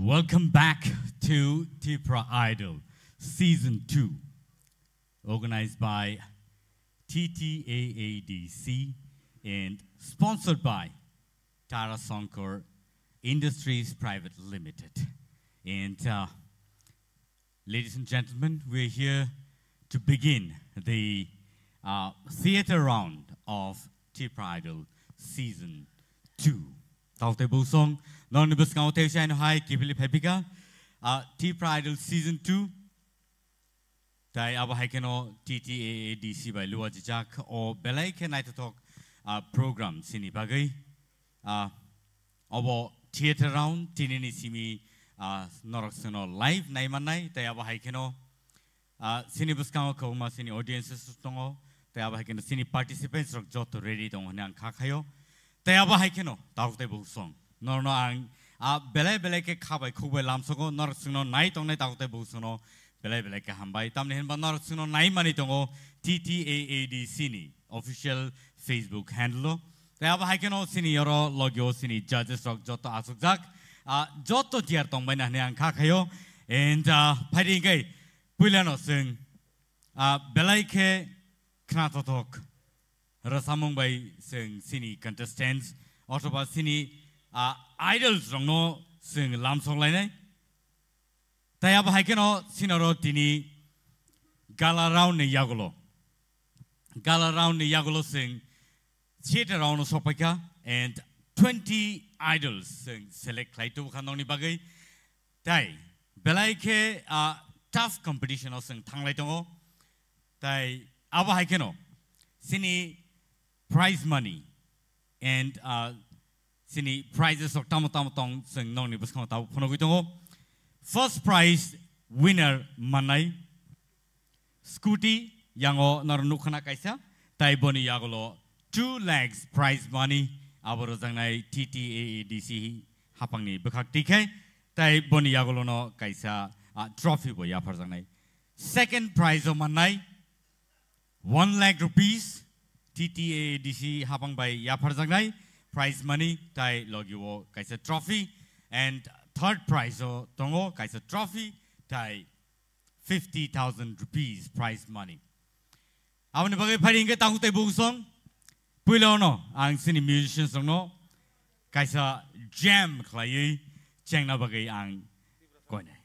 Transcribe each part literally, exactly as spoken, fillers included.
Welcome back to Tipra Idol Season two, organized by T T A A D C and sponsored by Tara Sankar Industries Private Limited. And uh, ladies and gentlemen, we're here to begin the uh, theater round of Tipra Idol Season two. Taote busong, non ni bwskango tei saino hai kibili phaipika, uh, Tipra Idol Season two. Tai abo hai kheno T T A A D C bai luajijak o belai khe naithothok, ah, program sini bagwi. Ah, obo theater round tinini simi, ah, norok sino live naimannai, tai abo hai kheno, ah, sini bwskango kwbangma sini audiences tongo, tai abo hai kheno sini participants rok joto ready tongo hwnwi ang kha khaio. Tai abo hai kheno tabuk tai buk song. Norno ang, ah, belai belai khe kha bai khuk bai lamsogo, norok chwngno nai tongnai tabuk tai buk songno belai belai khe hambai. Tamni hinba norok chwngno nai mani tongo T T A A D C ni official Facebook handle o. Tai abo hai kheno sini oro logio sini judges rok joto achukjak, ah, joto tiar tongbai na hwnwi ang kha khaio. And, ah, phaidi hwnkhe puilano chwng, ah, belai khe khnathothok rwchapmung bai chwng sini contestants othoba sini, ah, idols rokno chwng lamsok lainai. Tai abo hai kheno sinoro tini gala round ni yagulo, gala round ni yagulo chwng theater round no sokpaikha and twenty idols chwng select khlai tubukha nokni bagwi. Tai belai khe, ah, tough competition o chwng thanglai tongo. Tai abo hai kheno sini prize money and, ah, sini prizes rok tamo tamo tong chwng nokni bwskango tabuk phunugwi tongo. First prize winner mannai scooty, yango noro nukha na kaisa, tai boni yagulo two lakhs prize money abo rwjaknai T T A A D C hapangni bwkhak twi khe, tai boni yagulono kaisa, ah, trophy bo yapharjaknai. Second prize o mannai one lakh rupees T T A A D C hapang bai yapharjaknai prize money tai logi o kaisa trophy, and third prize o tongo kaisa trophy tai fifty thousand rupees prize money. Aboni bagwi phaidi hwnkhe takhuk tai bungsong. Puila ono ang chini musicians rokno kaisa jam khlaiwi chengna bagwi ang koinai.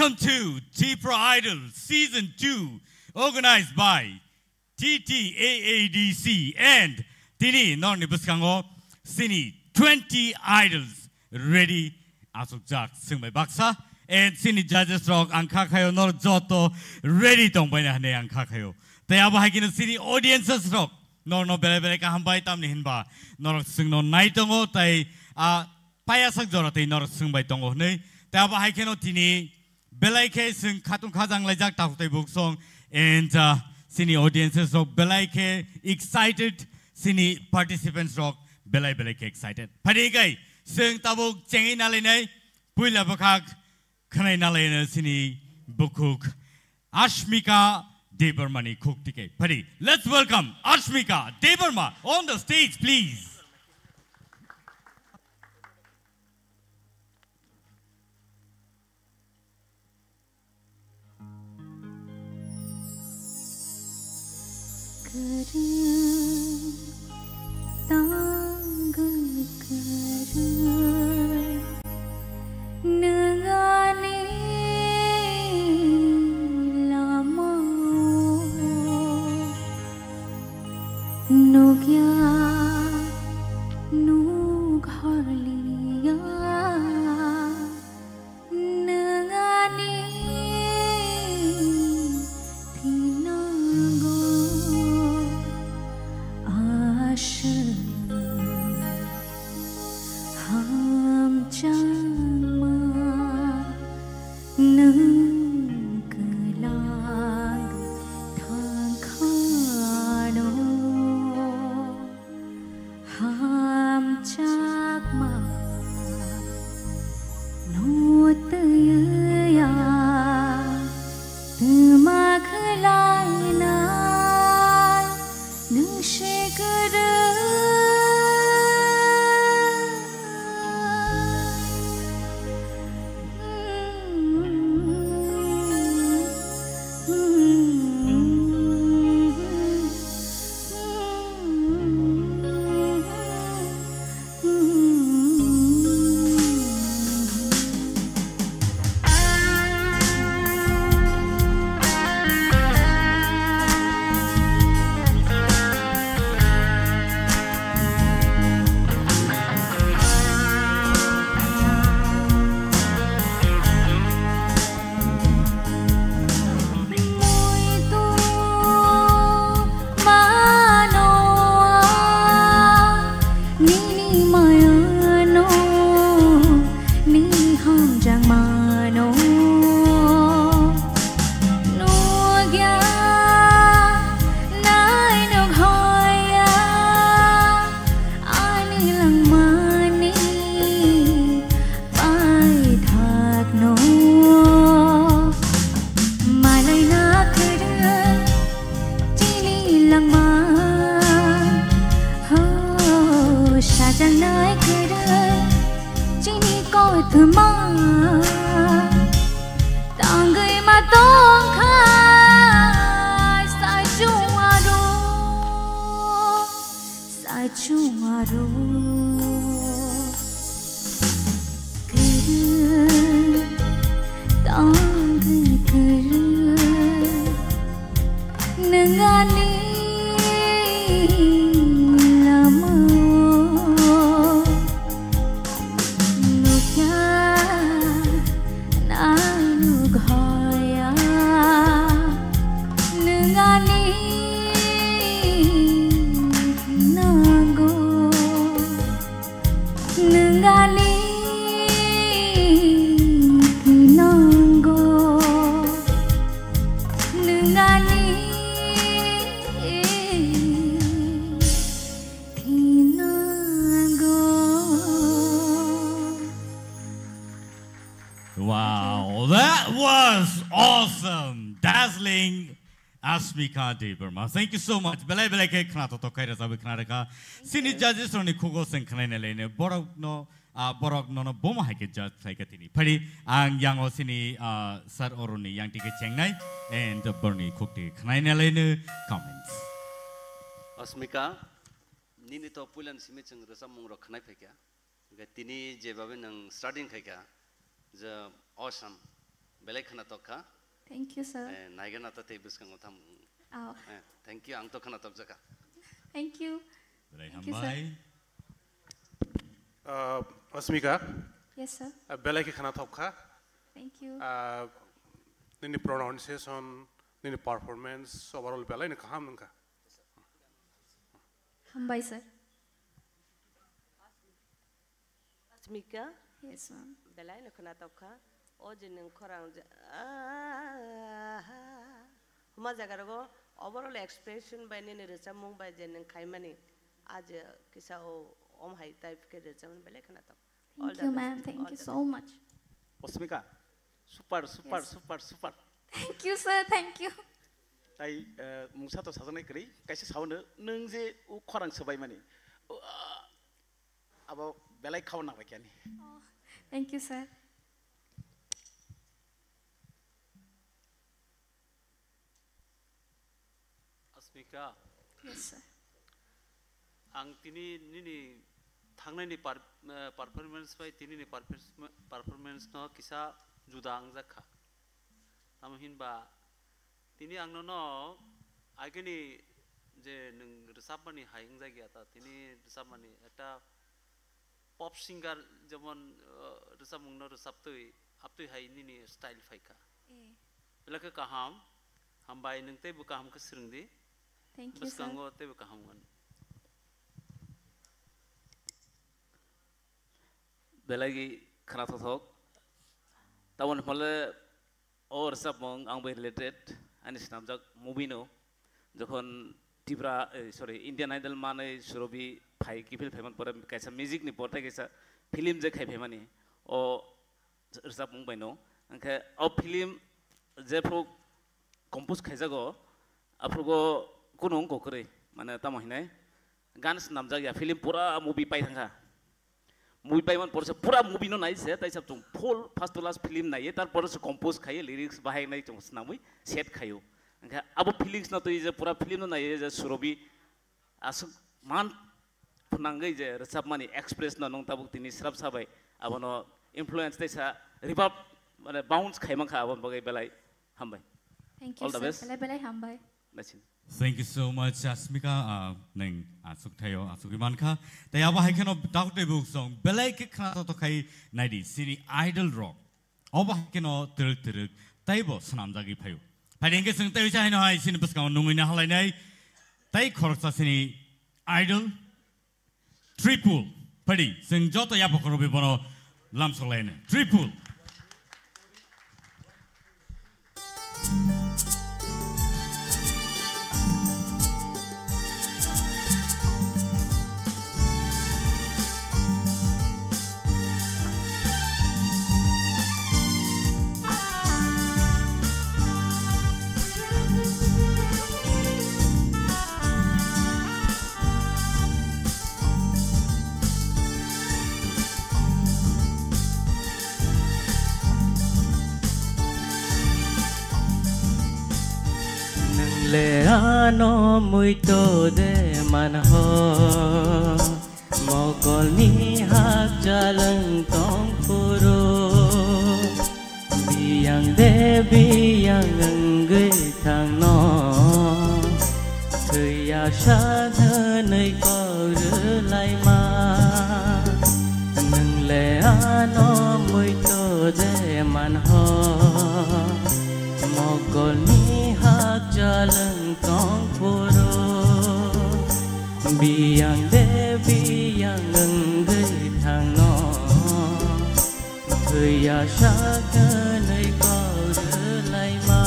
Welcome to Tipra Idol Season two, organized by T T A A D C, and tini norni bwskango sini twenty idols ready achukjak swngbai baksa, and sini judges rok ang kha khayo nor joto ready tongbaina hwnwi ang kha khayo. Tei abo hai kheno sini audiences rok norno belai belai kaham bai, tamni hinba norok swngno nai tongo, tei a payasak jora tei norok swngbai tongo hwnwi. Tei abo hai kheno tini belai khe swng khatung khajang laijak takhuk tei buksong, and uh, sini audiences rok belai khe excited, sini participants rok belai belai khe excited. Phadi kai swng tabuk chengwi nalainai, puila bwkhak khwnai nalainai sini bukhuk Ashmika Debbarmani khuk tike. Phadi, let's welcome Ashmika Debbarma on the stage, please. Kwrwng tangwi kwrwng nwng ani lama-o nukya nuk horliya. Nwng ani thinango aswk hamjakma, nwng kwlak thangkhano. Hamjakma no twiya twma khwlainai nwng se kwrwng. Nini mayano, nini hamjakmano nukya, nai nukhoya. Ani langmani paithakno malaina kwrwng chini langma. Ho, sajaknai kwrwng chini kothoma. Tangwi ma tongkha sachung aro. Sachung aro kwrwng, tangwi kwrwng, nwng ani lama-o nukya, nai nukhoya, nwng ani nango, nwng ani nango, nwng ani nango. Wow, that was awesome! Dazzling Ashmika Debbarma. Thank you so much. Belai belai khe khna totok khai rajabwi khna rwkha. Sini judges rokni khugo seng khnaina lene borok no, ah, borok nono bomo hai khe judge khlai kha tini. Phari ang yango sini, ah, sir oroni yang tike chengnai and borni khukti khnaina lene comments. Ashmika, nini to puilan simi chwng rwchapmung rok khnai phaikha. Hingkhe tini jebabe nwng starting khaikha, je awesome. Belai khwnatok kha. Thank you, sir. Eh, naigana ta tei bwskango tham. Oh. Eh, thank you, ang to khwnatok jaka. Thank you. Belai Thank you, sir. hambai. Uh, Asmika, Yes, sir. uh, belai khe khwnatok kha. Thank you. Uh, nini pronunciation, nini performance, overall belai no kaham wngkha. Hambai, sir. Asmika, Yes, ma'am. belai no khwnatok kha. O je nwng khorang je, ah, huma jaga rogo overall expression bai nini rwchapmung bai je nwng khaimani, a je kisa o om hai type khe rwchapmani belai khwnatok. All Thank the you, best. ma'am. Thank All you the so best. much. Osmika, super, super, Yes. super, super. Thank you, sir. Thank you. Tai, eh, mungsa to sajaknai kwrwi, kaisa saono, nwng je o khorang swbaimani. O, ah, abo belai khao nang bai khe ani. Oh, thank you, sir. Asmika, Yes, sir. ang tini nini thangnaini par-, eh, performance bai tinini performance, performance no kisa juda wngjak kha. Tamo hinba tini ang nono agini je nwng rwchapmani hai wngjak ya ta, tini rwchapmani ekta pop singer jemon, eh, rwchapmungno rwchaptwi, aptwi hai nini style phaikha. Eh. Belai khe kaham, hambai nwng teibo kaham khe swrwngdi. Thank you, sir. Bwskango teibo kaham wngmani. Belai khwnathok thok. Taboni hwnle O rwchapmung ang bai related, ani swnamjak movie no, jokhon Tripura, eh, sorry, Indian Idol manwi Surobi phai, kiphil phaiman pore kaisa music ni porthai kaisa film je khai phaimani, o rwchapmung bai no. Hwnkhe o film jephru compose khaijago, aphrugo kunu wngkha kwrwi, mane tamo hinai gan swnamjak ya, film pura movie pai thangkha. Movie paiman porse pura movie no nai se, tai sab chung full first to last film nai, tar porse compose khai, lyrics bahai nai chung snamwi set khaio. Hwnkhe abo feelings no twi je pura film no nai je Surobi aswk man phnangwi je rwchapmani express no nwng tabuk tini srap sabai abono influence tei sa reverb mane bounce khai mankha aboni bagwi belai hambai. Thank you, All the sir. best. Belai belai hambai. Naising. Thank you so much, Asmika. Ah, neng asuk thayo, asuk iman kha. Tei abo hai kheno tauk tei buk song belai khe khna to khai naidi sini idol rock. Obo hai kheno twrwk twrwk taibo swnamjagwi phaio. Phai hwnkhe chwng tei uisa haino hai sini bwskango nungwi na halainai tei khoroksa sini idol Tripul, padi, chwng joto yapha khoroknwi bono lamsok laino. Tripul. Nwngle ano muito de manho, mokolni hakchalwng tongphuru. Biyang de biyang wngwi thangno, thwiya sak hwnwi kok rwlaima. Nwngle ano muito je manho, mokolni hakchalwng tongphuru. Biyang de biyang wngwi thangno, thwiya sak hwnwi kok rwlaima.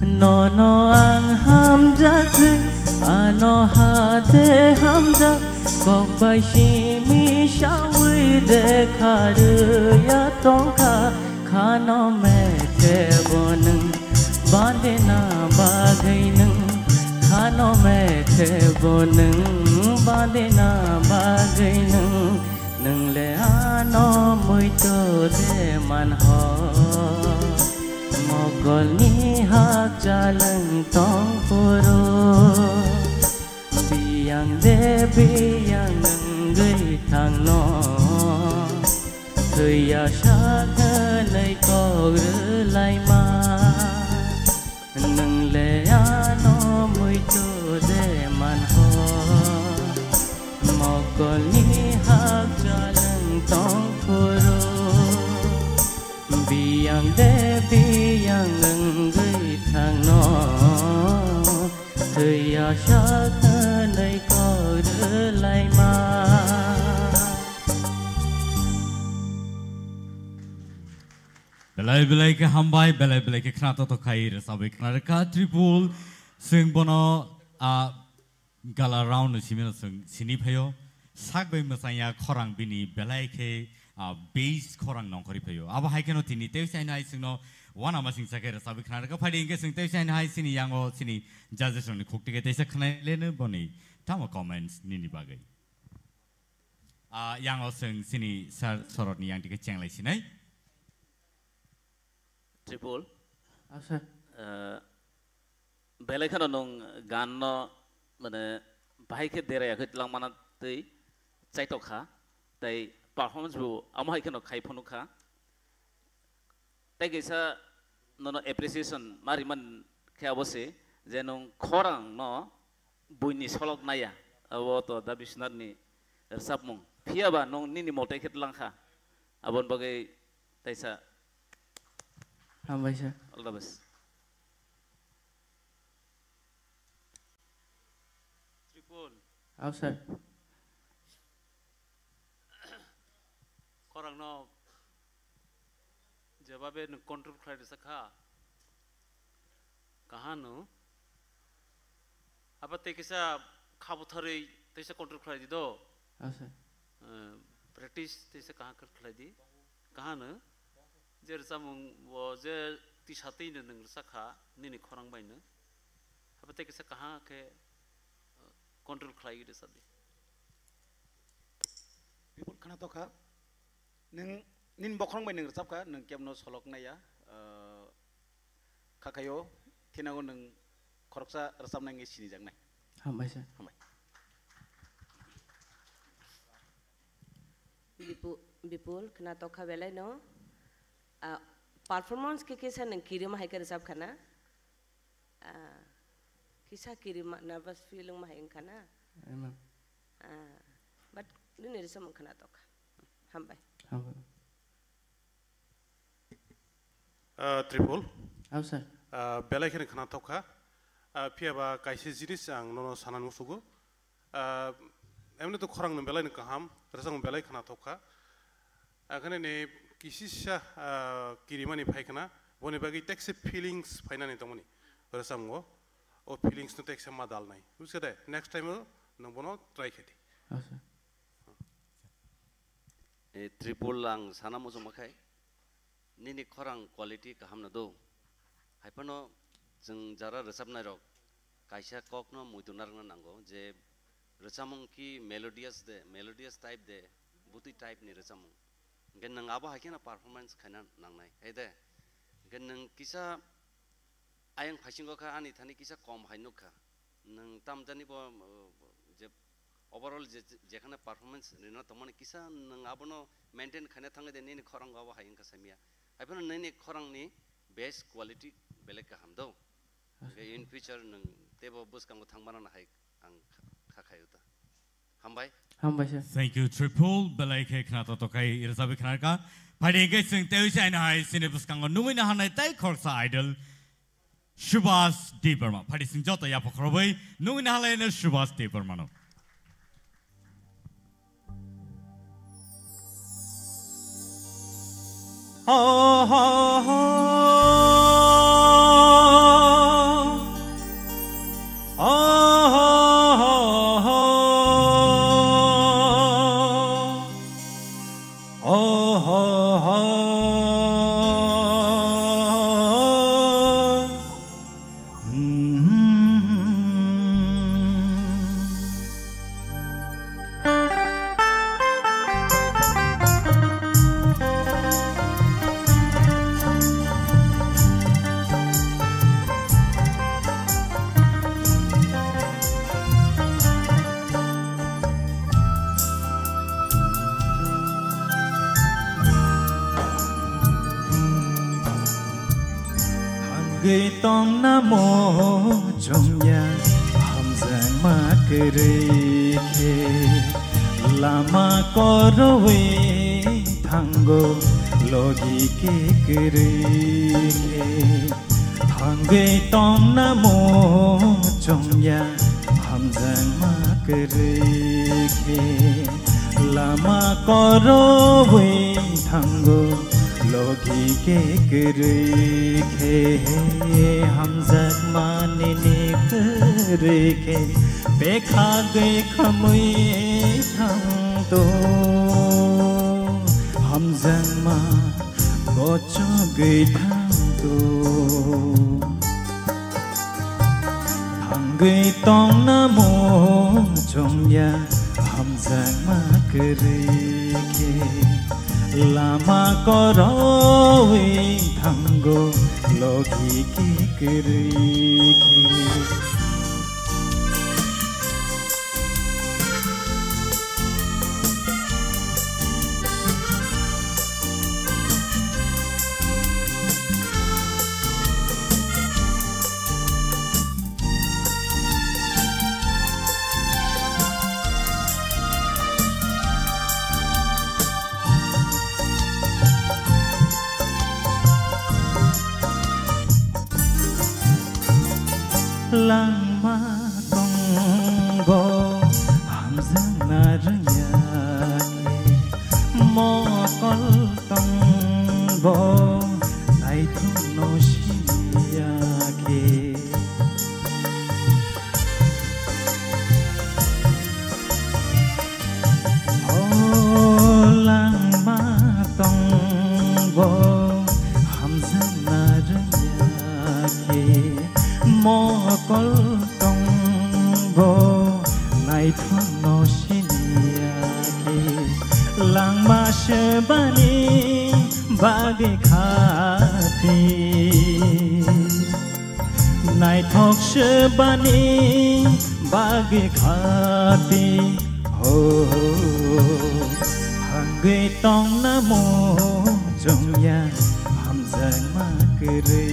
Nono ang hamjak, ano hate hamjak, kok bai simi sawi de kharwi ya tongkha, khano methe bo nwng bandina bagwi nwng, khano methe bo nwng bandina bagwi nwng. Nwng le ano muitu de manho, mokolni hakchalwng tong phuru. Biyang de biyang wngwi thangno, thwiya sak hwnwi kok rwlaima. Nwng le ano muitu de manho, mokolni hakchalwng tong phuru. Biyang de biyang wngwi thangno, thwiya sak hwnwi kok rwlaima. Belai belai khe hambai, belai belai khe khna totok khai rwchabwi khna rwkha Tripul. Chwng bono, a, gala round ni simi no chwng sini phaio. Sak bai mwchangya khorang bini belai khe, a, base khorang nongkhorwi phaio. Abo hai kheno tini tei saino hai chwngno wana masing sa khe rwchabwi khna rwkha. Phaidi hwnkhe chwng tei saino hai chini yango chini judges rokni khuk tike teisa khwnai leno boni tamo comments nini bagwi. A, yango chwng chini sir Sorotni yang tike chenglai sinai. Tripul. Ah, sir. Eh, belai kheno nwng gan no, mane, bahai khe dera yakhe tlang mana twi chaitok kha, tei performance bo amo hai kheno khai phunuk kha. Tei kaisa nono appreciation ma riman khe abo se je nwng khorang no buini solok naya, abo to Da Biswanath ni rwchapmung. Phiya ba nwng nini motai khe tlang kha, aboni bagwi taisa. Hambai sir. All the best. Tripul. Aw sir. Khorang no jebabe nwng control khlai rwsa kha. Kaham no. Abo tei kisa kha butharwi teisa control khlai di do. Aw sir. Eh, practice teisa kaham khe khlai di. Kaham no. Je rwchapmung bo je tisa twi no nwng rwsa kha nini khorang bai no. Abo tei kisa kaham khe, eh, control khlai di rwsa di. Report khna tokha. Nwng nini bokhorong bai nwng rwchap kha, nwng kebno solok naiya, ah, kha khaio, thinago nwng khoroksa rwchapnai wngwi sinijaknai. Hambai sir. Hambai. Bipu-, Bipul, khna tokha belai no. Ah, performance khe kisa nwng kirima hai khe rwchap khana? Ah, kisa kirima, nervous feeling ma hai wngkha na? Amen. Ah, but nini rwchapmung khna tokha. Hambai. Hambai. Ah, Tripul. Aw sir. Ah, belai kheno khna tokha. Ah, phiya ba kaisa jinis ang nono sanani musugo. Ah, emni to khorang no belai no kaham, rwchapmung belai khna tokha. Akhane ni kisisa, ah, kirimani phai khna, boni bagwi tekse feelings phainani tongmani rwchapmung o. O feelings no tekse ma dalnai. Bujikhade, next time o nwng bono try khe di. Aw sir. E, Tripul ang sana muchungma khai, nini khorang quality kaham no do. Haiphano chwng jara rwchapnai rok kaisa kok no muitu narwkna nango je rwchapmung ki melodious de, melodious type de, butwi type ni rwchapmung. Hwnkhe nwng abo hai kheno performance khaina nangnai, hai de? Hwnkhe nwng kisa ayang phaisingo kha ani thani kisa kom hai nukha. Nwng tamjani bo, uh, je overall je, je, jekhane performance rina tongmani kisa nwng abono maintain khaina thangwi de nini khorang abo hai wngkha samya. Haiphano nini khorangni best quality belai kaham do. Hwnkhe in future nwng teibo bwskango thangmana hai ang kha, kha khaio ta. Hambai. Hambai sir. Thank you, Tripul. Belai khe khna to tokai rwchapwi khna kha. Phaidi hwnkhe chwng tei uisa aina hai chini bwskango nungwi na hanai tei khoroksa idol Subhas Debbarma. Phaidi chwng joto yapha khorobwi nungwi na halai no Subhas Debbarma no. Gwi tongna mo chongya hamjakma kwrwi khe, lama koroi thango logi ke kwrwi khe. Thangwi tongna mo chongya hamjakma kwrwi khe, lama koroi thango logi ke kwrwi khe, hamjakma nini kwrwi khe, bekha gwi khamwi thangto, hamjakma gochogwi thangto. Thangwi tongna mo chongya hamjakma kwrwi khe, lama koroi thango logi ke kwrwi khe. Langma tongo hamjakna rwngya khe, mokol tongo naithokno siniya khe. O langma tongo hamjakna rwngya khe, mokol tongo naithokno siniya khe, langma sebani bagwi khati. Naithok sebani bagwi khati ho, hangwi tongna mo chongya hamjakma kwrwi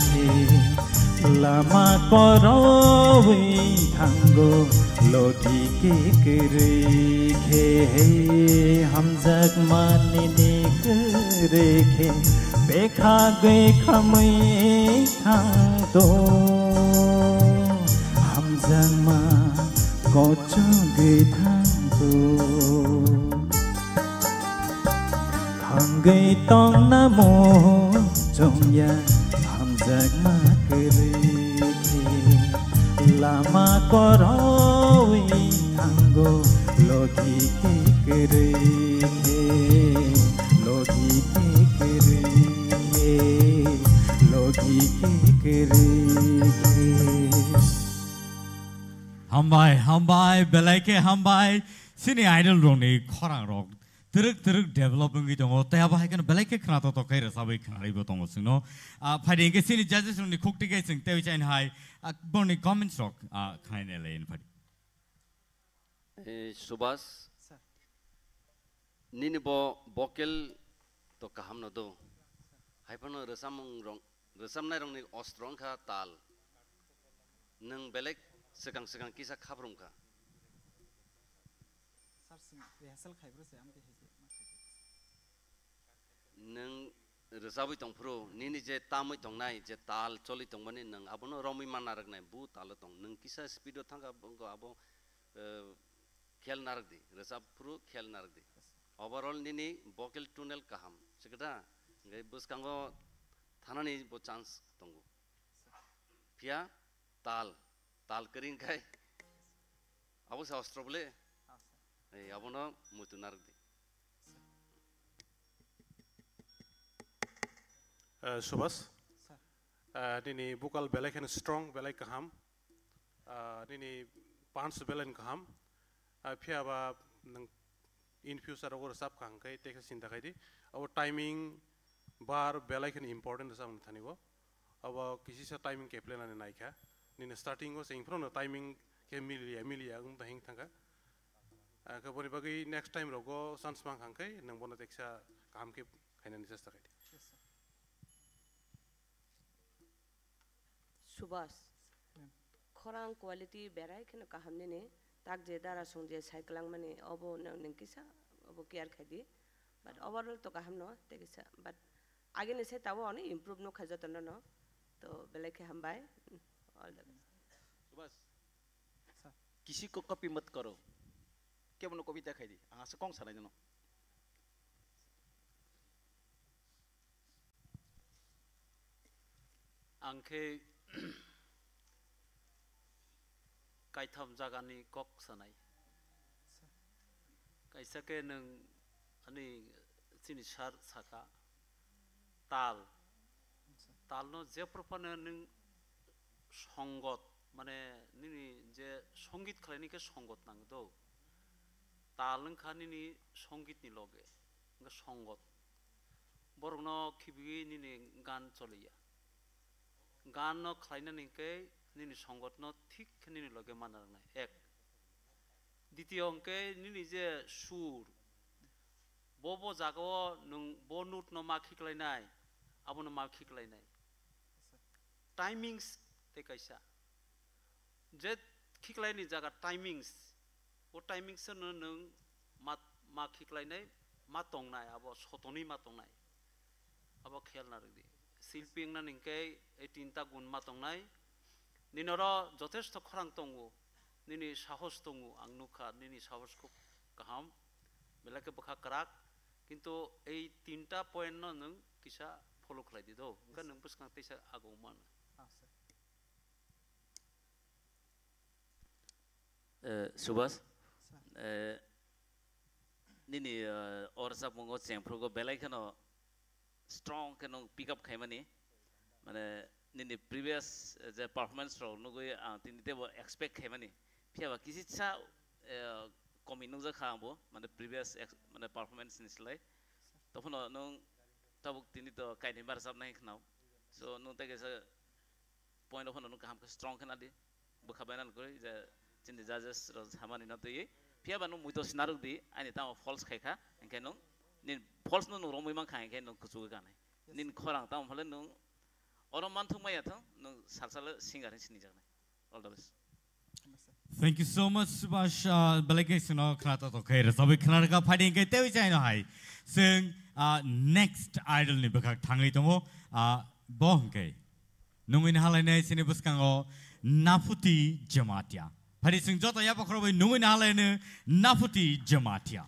khe, lama koroi thango logi ke kwrwi khe, hamjakma nini kwrwi khe, bekha gwi khamwi thangto, hamjakma kochogwi thangto. Thangwi tongna mo chongya hamjakma kwrwi khe, lama koroi thango logi ke kwrwi khe, logi ke kwrwi khe, logi ke kwrwi khe. Hambai, hambai, belai khe hambai. Chini idol rokni khorang rok twrwk twrwk develop wngwi tongo. Tei abo hai kheno belai khe khna tok tok khe rwchabwi khnarwibo tongo chwngno. Ah, phaidi hwnkhe chini judges rokni khukti khe chwng tei chaini hai, ah, borni comments rok, ah, khnai nai lai phadi. Eh, Subhas, sir. Nini bo vocal to kaham no do. Hai phano rwchapmung rok, rwchapnai rokni ostro wngkha tal. Nwng belek swkang swkang kisa khaprum kha. Sir, sing rehearsal khai bro se, amtwi hai khe ma khai khe. Nwng rwchabwi tongphuru, nini je tamwi tongnai, je tal choli tongmani, nwng abono romwi ma narwknai, bu talo tong. Nwng kisa speed o thangkha, bo wngkha abo, eh, khel narwk di, rwchapphuru khel narwk di. Overall nini vocal tonal kaham, sikhe da? Hwnkhe bwskango thanani bo chance tongo. Phiya tal, tal kwrwi wngkhai abo se ostro bole. Ei, abono muitu narwk di. Eh, Subhas. Sir. Eh, nini vocal belai kheno strong, belai kaham. Ah, nini punch belai kaham. Ah, phiya ba nwng in future o rwchap kha hwnkhe teksa sinta khai di. Abo timing, bar belai kheno important rwchapmung thani bo. Abo kisisa timing khe planani naikha. Nini starting o se phano timing khe miliya, miliya wng thangkha. Ah, khe boni bagwi next time rogo chance mang kha hwnkhe nwng bono teksa kaham khe khainani chesta khai di. Yes, sir. Bas. Hmm. Khorang quality berai kheno kaham nini. Tak je dara song je sai kwlangmani obo no nung kisa obo care khai di. But overall to kaham no, tei kisa. But agini se tabo ani improve no khai joto no no. To belai khe hambai. All the best. Subhas. Sir. Kisi ko copy mat karo. Kebono copy ta khai di. Ang asa kong sanai no. Ang khe kaitham jagani kok sanai. Kaisa khe nwng ani chini sir saka tal. Talno jephru phano nwng songot, mane nini je songit khlaini khe songot nang do. Tal wngkha nini songitni loge, wngkha songot. Borokno khibiwi nini gan choliya. Ganno khlainani hwnkhe nini songotno thik khe nini loge mana rwnai. Ek. Ditiyo hwnkhe nini je sur, bo bo jagao nwng bo note no ma khiklainai, abono ma khiklainai. Timings tei kaisa. Je khiklaini jaga timings, o timings no nwng ma, ma khiklainai, ma tongnai, abo sotoni ma tongnai. Abo khel na rwdi. Silpi wngna hwnkhe ei tinta gun ma tongnai. Nini oro jothesto khorang tongo, nini sahos tongo, ang nukha nini sahos khub kaham, belai khe bwkha kwrak, kintu ei tinta point no nwng kisa follow khlai di do, hwnkhe nwng bwskang teisa agong mano. Ah, sir. Eh, Subhas, sir. Eh, nini, eh, o rwchapmungo chengphrugo belai kheno strong khe nwng pick up khaimani. Mane, nini previous, eh, je performance rok nugwi ang tini teibo expect khaimani. Phiya ba kisisa, eh, komi nukjak kha angbo, mane, previous ex-, mane, performance ni slai. Tobphano nwng tabuk tini to kainwi barjak nai khnao. So, nwng tei kaisa point o phano nwng kaham khe strong khe nadi. Bwkha bainani kwrwi je chini judges rok samani no twiwi. Phiya ba nwng muito sinarwk di, ani tamo false khai kha, hinkhe nwng nini false no nwng romwi mankha, hinkhe nwng kuchugwi kanai. Yes. Nini khorang tamo phale nwng oro manthok maya thung, nwng salsalo singer hin sinijaknai. All the best. Thank you so much, Subhas. Ah, belai khe chwngno khna to to khe rwchabwi khna rwkha, phaidi hinkhe teiwi chaino hai. Chwng, ah, next idol ni bwkhak thangwi tongo, ah, bo hinkhe. Nungwi nahalainai chini bwskango Naphuti Jamatia. Phari chwng joto yapakhorwi nungwi nahalaino Naphuti Jamatia.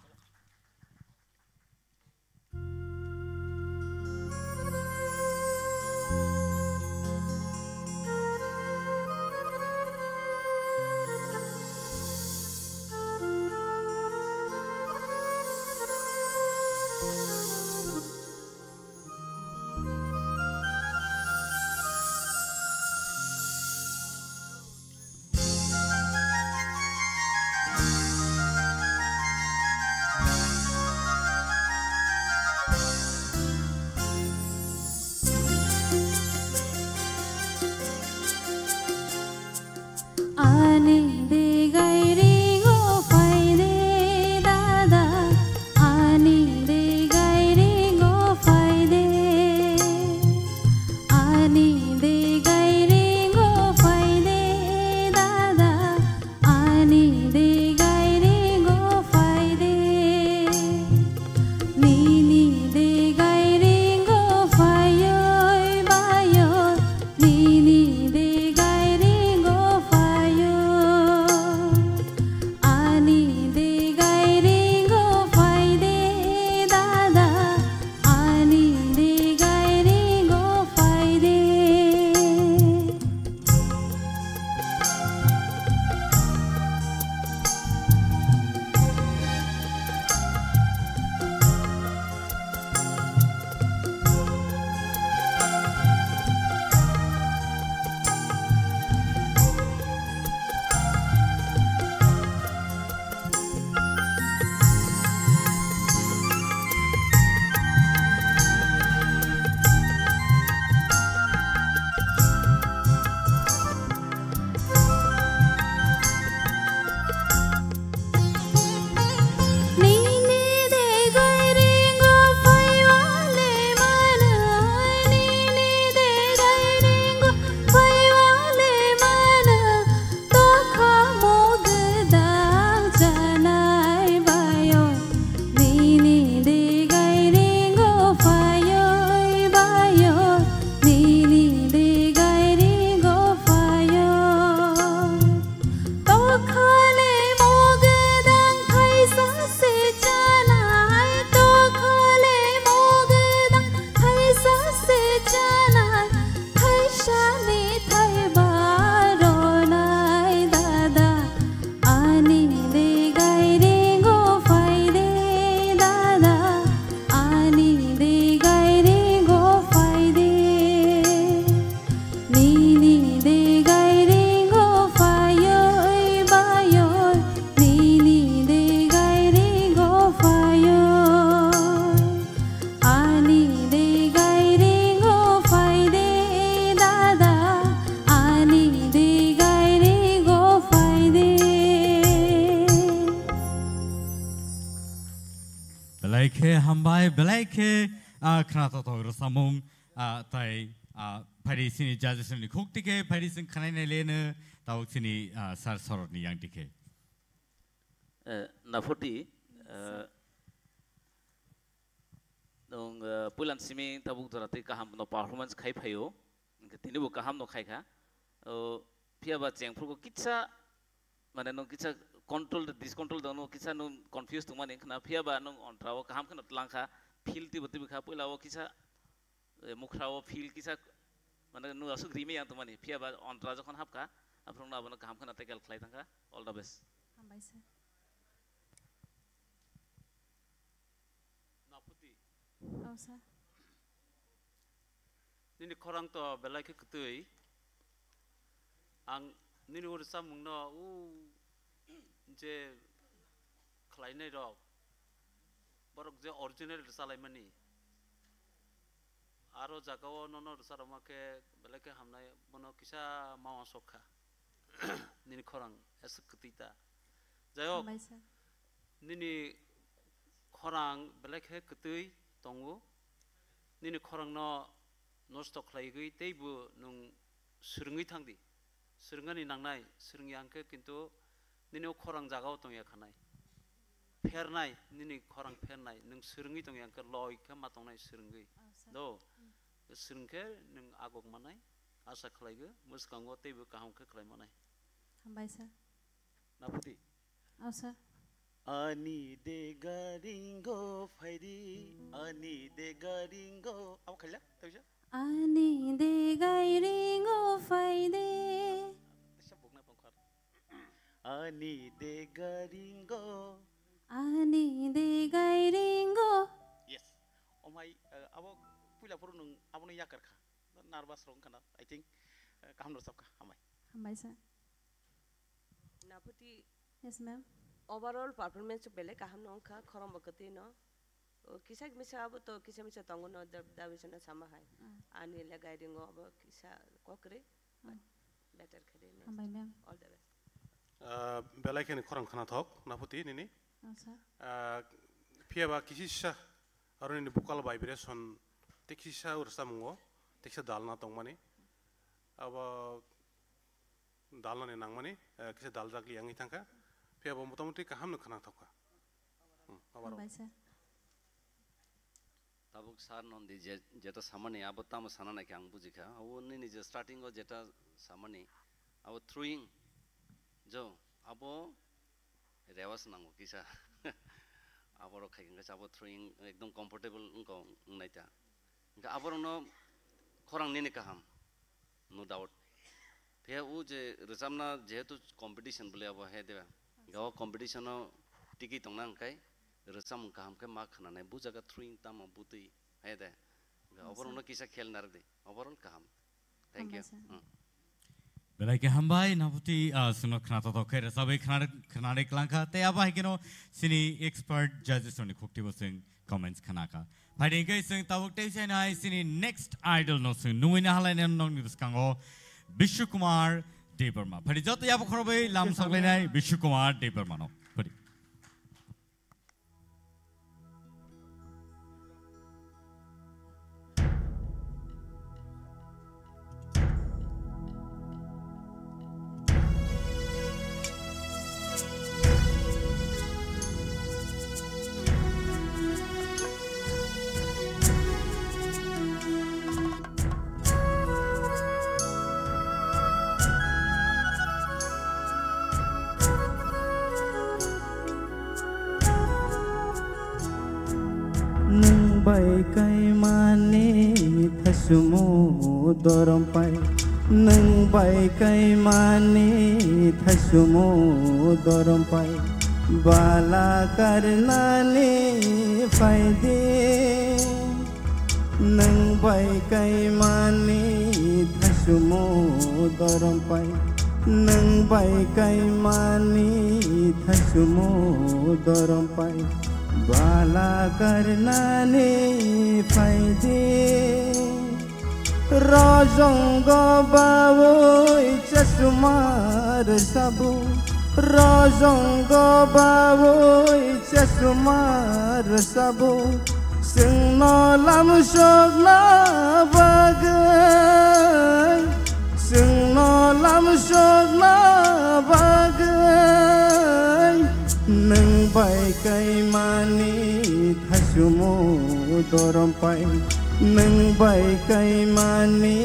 Khe hambai, belai khe, ah, khna totok rwchapmung, ah, tai, ah, phaidi sini judges ni khuk tike, phaidi sing khanai nai leno, tabuk sini, ah, sir sorot ni yang tike. Eh, Naphuti, eh, nwng, eh, puilan simi tabuk jora tei kaham no performance khai phaio. Hwnkhe tini bo kaham no khai kha. O, phiya ba chengphru ko kitsa, mane nwng kitsa control, discontrol dong, nwng kitsa nwng confuse tongmani wngkha na, phiya ba nwng ontra o kaham kheno tlang kha, feel tibo tibo kha, puila o kitsa, eh, mukhra o feel kitsa, mane nwng aswk rimi yang tongmani, phiya ba ontra jokhon hap kha, aphuru nwng abono kaham kheno tackle khlai thang kha. All the best. Hambai sir. Naphuti. Oh, sir. Nini khorang to belai khe kwtwi. Ang nini o rwchapmungno o je khlainai rok, borok je original rwchalaimani. Aro jagao nono rwcharokma khe belai khe hamnai, bono kisa mawa sok kha. Nini khorang aswk kwtwi ta. Jai hok, hambai sir. Nini khorang belai khe kwtwi tongo. Nini khorangno nosto khlaigwi teibo nwng swrwngwi thang di. Swrwngani nangnai, swrwngya hwnkhe kintu nini o khorang jagao tongya khanai. Phernai, nini khorang phernai, nwng swrwngwi tongya hwnkhe loi khe ma tongnai swrwngwi. Oh, sir. Do, hmm, swrwng khe nwng agok manai, asa khlaigo, mwskango teibo kaham khe khlai manai. Hambai sir. Naphuti. Oh, sir. Ani dega ringo phaidi, ani dega ringo. Abo khaila, tawisa? Ani dega ringo phaidi. Tawisa bukna tongkhar. Ani dega ringo. Ani dega ringo. Yes. Omai, eh, abo puila phuru nwng abono yakar kha. Nervous rong khana, I think, eh, kaham rwchap kha, hambai. Hambai sir. Naphuti. Yes, ma'am. Overall performance belai kaham no wngkha, khorang bo kwtwi no. O, kisa misa abo to kisa misa tongo no, da-, dabi sana sama hai. Ah. Ani le guiding o abo kisa kokri, but, ah, better khe de next. Hambai, ma'am. All the best. Ah, belai kheno khorang khana thok, Naphuti nini. Ah, sir. Ah, phiya ba kisisa, aro nini vocal vibration, tei kisa rwchapmungo, tei kisa dalna tongmani. Abo dalnani nangmani, eh, kisa daljak li wngwi thangkha. Phiya bo motamuti kaham no khwnathok kha. Hmm, overall. Hambai sir. Tabuk sir noni je, jeta samani abo tamo sana naikhe ang bujikha. Abo nini je starting o jeta samani, abo throwing jo, abo rewas nango kisa. Aborok khai khe abo throwing ekdom comfortable wngkha, wngnai ta. Hwnkhe aborokno khorang nini kaham, no doubt. Phiya o je rwchapna jehetu competition bole abo he de. Hwnkhe o competition o tiki tongna hwnkhe rwchapmung kaham khe ma khwnanai, bu jaga throwing tamo butwi he de. Hwnkhe oborokno kisa khel narwk di, overall kaham. Thank you. Hambai sir. Hmm. Belai khe hambai, Naphuti, ah, chwngno khwnathok khe rwchabwi khwna-, khwnarwi kwlangkha. Tei abo hai kheno chini expert judges rokni khuktibo chwng comments khnakha. Phaidi hwnkhe chwng tabuk tei saino hai chini next idol no chwng nungwi naharlainai nokni bwskango Bishu Kumar Debbarma. Phaidi joto yabo khorobwi lam soklainai Bishu Kumar Debbarma no. Phaidi. Nwng bai kaimani thaichwmo dorom pai, nwng bai kaimani thaichwmo dorom pai, bala karnani phaidi. Nwng bai kaimani thaichwmo dorom pai, nwng bai kaimani thaichwmo dorom pai, bala karnani phaidi. Rojongo bawi chasma rwchabo, Rojongo bawi chesumar sabo, chwngno lamsokna bagwi, chwngno lamsokna bagwi, nwng bai kaimani thasumu dorom pai, nwng bai kaimani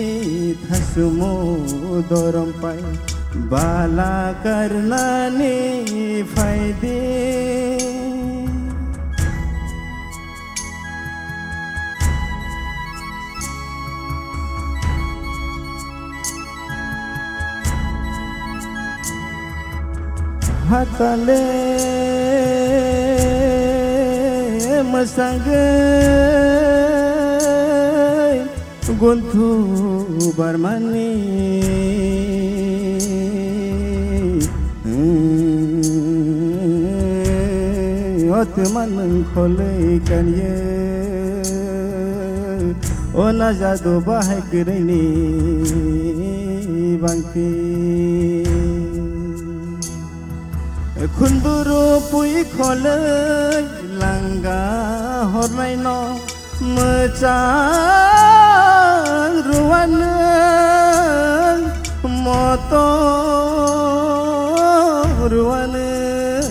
thasumu dorom pai, bala karnani phaidi. Hatale mwsangwi gunthu barmani, o twma nwng kholwi kanye, o najado bahai kwrwini bangti. Khunduru pui kholwi langa hornaino mwchang ruanwng moto ruanwng.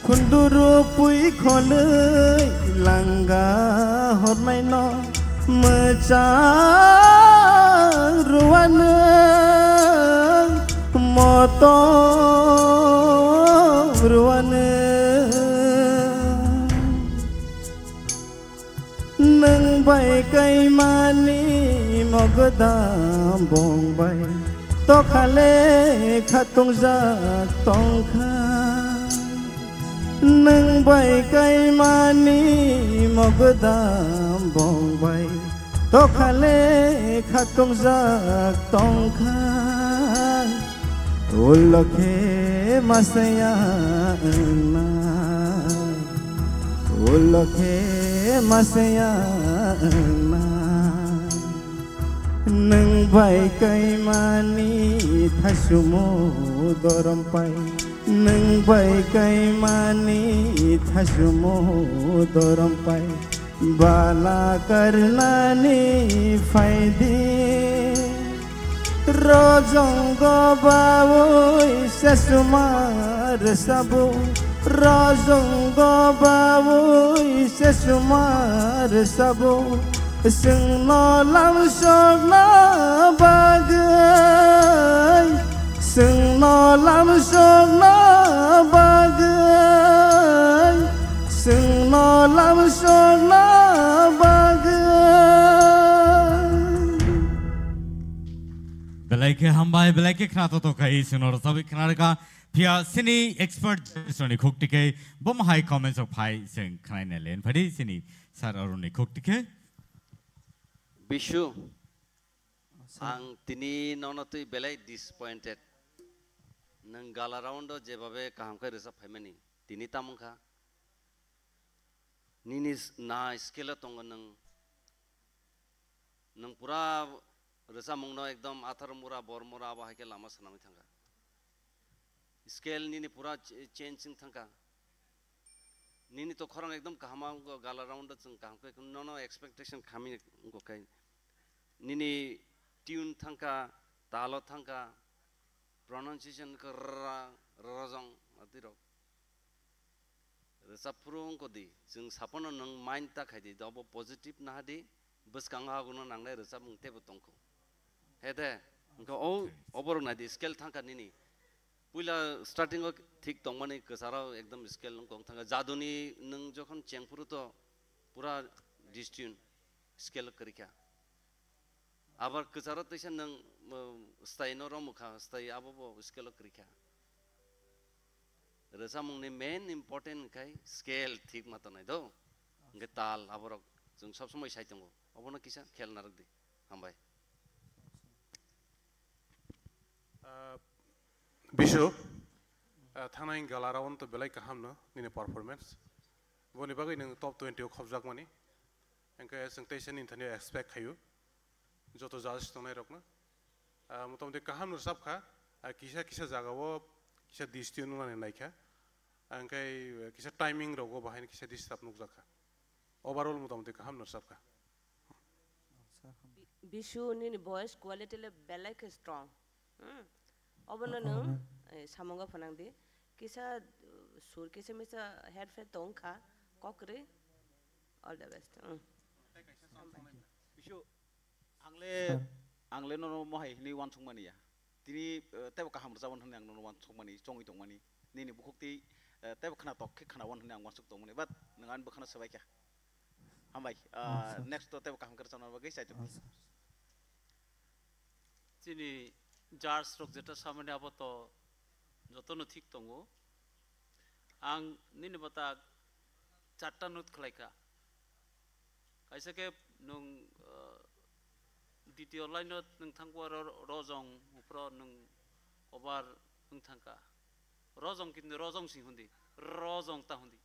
Khunduru pui kholwi langa hornaino mwchang ruanwng moto ruanwng. Nwng bai kaimani mogodam bong bai tokhale khatungjak tongkha. Nwng bai kaimani mogodam bong bai tokhale khatungjak tongkha. Ulo khe masaya wngna, ulo khe masaya wngna. Nwng bai kaimani thasumu dorom pai, nwng bai kaimani thasumu dorom pai. Bala karnani phaidi. Rojongo bawi sesumar sabo, rojongo bawi sesumar sabo. Chwngno lamsokna bagwi, chwngno lamsokna bagwi, chwngno lamsokna bagwi. Belai khe hambai, belai khe khna to to khai, chwngno rwchabwi khna rwkha. Phiya chini expert judges rokni khuk tikhe, bo mahai comments rok phai, chwng khnaina len phadi chini sir aroni khuk tikhe. Bishu, ang tini nono twi belai disappointed. Nwng gala round o jebabe kaham khe rwchap phaimani, tini tamung kha. Nini s-, na scale o tongo nwng. Nwng pura rwchapmungno ekdom athar mura, bor mura abo hai khe lama swnamwi thangkha. Scale nini pura ch-, change wng thangkha. Nini to khorang ekdom kaham wngkha, gala round o chwng kaham khe nono expectation khamwi wngkha khe. Nini tune thangkha, talo thangkha, pronunciation khe rra, rrojong, adirok. Rwchap phuru wngkha di, chwng sapono nwng mind ta khai di, obo positive naha di, bwskango hagono nangnai rwchapmung teibo tongkho. He de, wngkha o, oborok nai di, scale thangkha nini. Puila starting o thik tongmani kwcharo ekdom scale wngkha wng thangkha. Jaduni nwng jokhon cheng phuru to pura distune scale kwrwikha. Abar kwcharo teisa nwng, um, style no romwkha, style abo bo scale o kwrwikha. Rwchapmungni main important khai scale thik ma tongnai do. Hwnkhe tal aborok chwng sob somoi sai tongo. Obono kisa khel narwk di. Hambai. Ah, Bishu, ah, thangnai gala round to belai kaham no nini performance. Boni bagwi nwng top twenty o khopjakmani. Hwnkhe chwng teisa nini thani expect khaio. Joto judges tongnai rokno. Ah, motamoti kaham no rwchap kha. Ah, kisa kisa jaga o kisa disti nungnani nai kha. Angkhai, eh, kisa timing rogo bahai kisa disturb nukjak kha. Overall motamoti kaham no rwchap kha. Bisu nini voice quality le belai khe strong. Hmm. Obono nwng, eh, samungo phwnang di. Kisa, uh, sur kisa misa headphone tong kha. Kok kwrwi. All the best. Hmm. Bisu, ang le, ang le nono mohai hinwi uansukmani ya. Tini, eh, teibo kaham rwchapmani hinwi ang nono uansukmani, chongwi tongmani. Nini bukhuk twi, eh, teibo khwnatok khe khwnawan hinwi ang uansuk tongmani. But nwng ani bwkhano swbai kha. Hambai. Ah, next to teibo kaham khe rwchapna bagwi chaitok. Chini judge rok jeta samani abo to jotono thik tongo. Ang nini bata charta note khlai kha. Kaisa khe nwng, ah, ditiyo line o nwng thangkha ro-, rojong, uphro nwng obar nwng thangkha. Rojong kintu rojong si hundi, rojong ta hundi.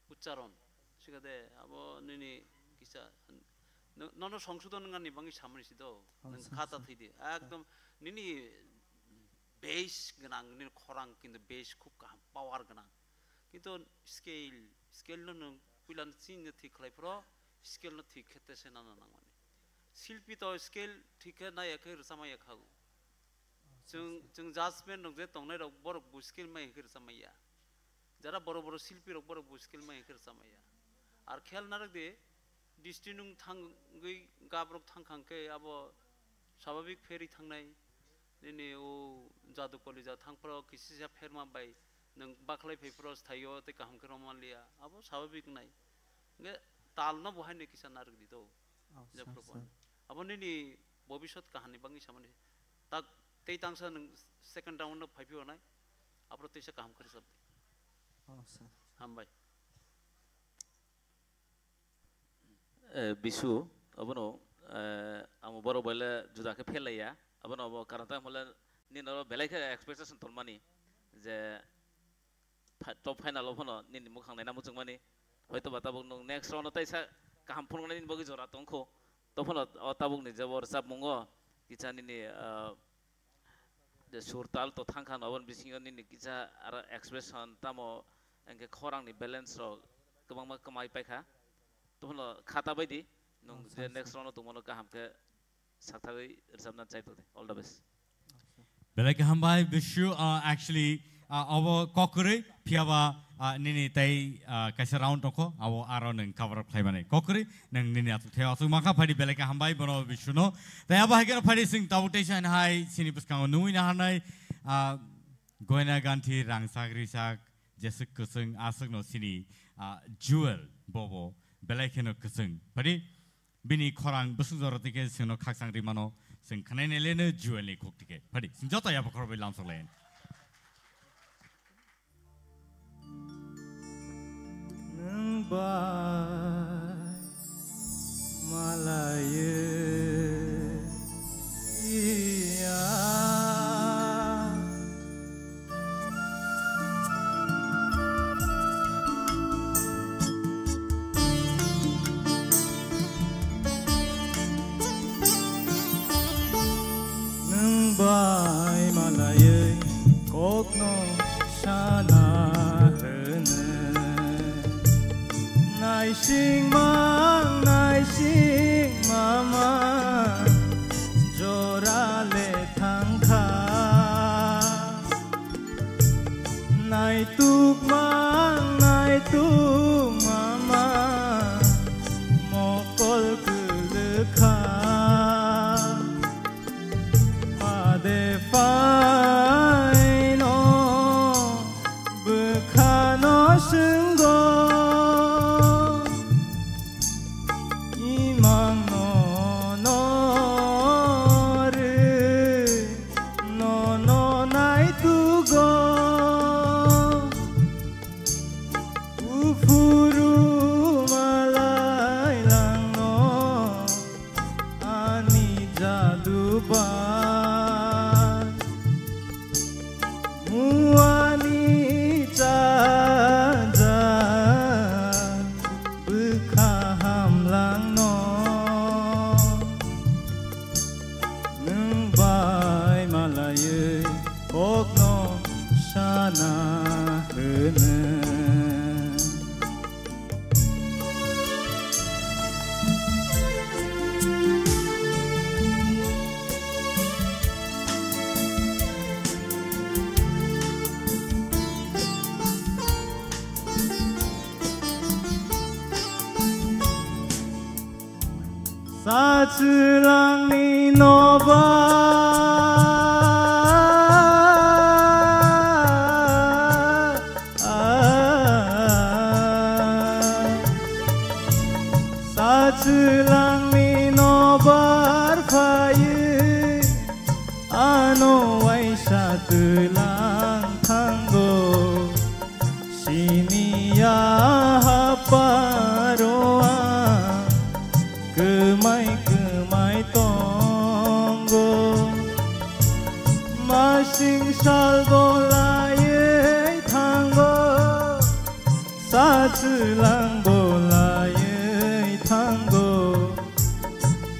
Uchcharon. Sikade, abo nini kisa, no-, nono songsodon wngani bangwi samani si do. Nwng khata thwi di. Ekdom nini base gwnang, nini khorang kintu base khub kaham, power gwnang. Kintu scale, scale no nwng puila no chini no thik khlai phro, scale no thik khe tese nana nangmani. Silpi to scale thik khe naiya khe rwchapmaya khago. Chwng, chwng judgment rok je tongnai rok borok bo scale mai khe rwchapmaya. Jara boro boro silpi rok borok bo scale mai khe rwchapmaya. Ar khel narwk di, district nwng thangwi gap rok thang khang khe abo swabhabik pherwi thangnai. Nini o jadu kolija thangphro kisisa pherma bai nwng bakhlai phaiphro sthaio tei kaham khe romaliya. Abo swabhabik nai. Hwnkhe talno bo haino kisa narwk di do. Jephru bo. Abo nini bobisot kahamni bangwi samani. Tak tei tangsa nwng second round no phaiphio nai. Aphro teisa kaham khe rwchap di. Hambai. Eh, Bisu, abono, eh, amo borok bai le juda khe phelaiya. Abono abo karon tamo le nini oro belai khe expectation tongmani je pha-, top final o phano nini mukhang naina muchungmani. Hoito ba tabuk nwng next round o taisa kaham phunuknani bagwi jora tongkho. To phano o tabukni je bo rwchapmungo kisa nini, ah, je sur tal to thang kha, aboni bisingo nini kisa aro expression tamo hwnkhe khorangni balance rok kwbangma kwmai paikha. Tophano khata baidi nwng je next round o tongmano kaham khe saktharwi rwchapna chai tongdi. All the best. Belai khe hambai, Bisu, uh, actually, uh, obo kokrwi, phiyaba, uh, nini tei, uh, kaisa round tongkho, abo aro nwng cover up khlaimani. Kokrwi, nwng nini aswk thai aswk makha phaidi belai khe hambai, bono Bisuno. Tei abo hai kheno phaidi chwng tabuk teisa hai, chini bwskango nungwi naharnai, uh, Goina ganthi rangchak risak jeswk kwchwng aswkno chini, ah, jewel bobo belai kheno kwchwng. Phadi bini khorang bwswk jora tike chwngno khakchang rimano chwng khwnai naileno jewelni khuk tike. Phadi chwng joto yapha khorokbai lamsok lai. Nwng bai malaiwi ya. Nwng bai malaiwi kokno sana hwno. Naising mang, naising mama, jora le thangkha. Naituk mang, naituk mama, mokol kwlwkha. Pade phaino bwkhano swngo, ima Sachwlangni nobar, sachwlangni nobar phaiwi, ano waisa twlang thango. Siniya haparo ang kwmai kwmai tongo. Masing sal bolaiwi thango, sachwlang bolaiwi thango.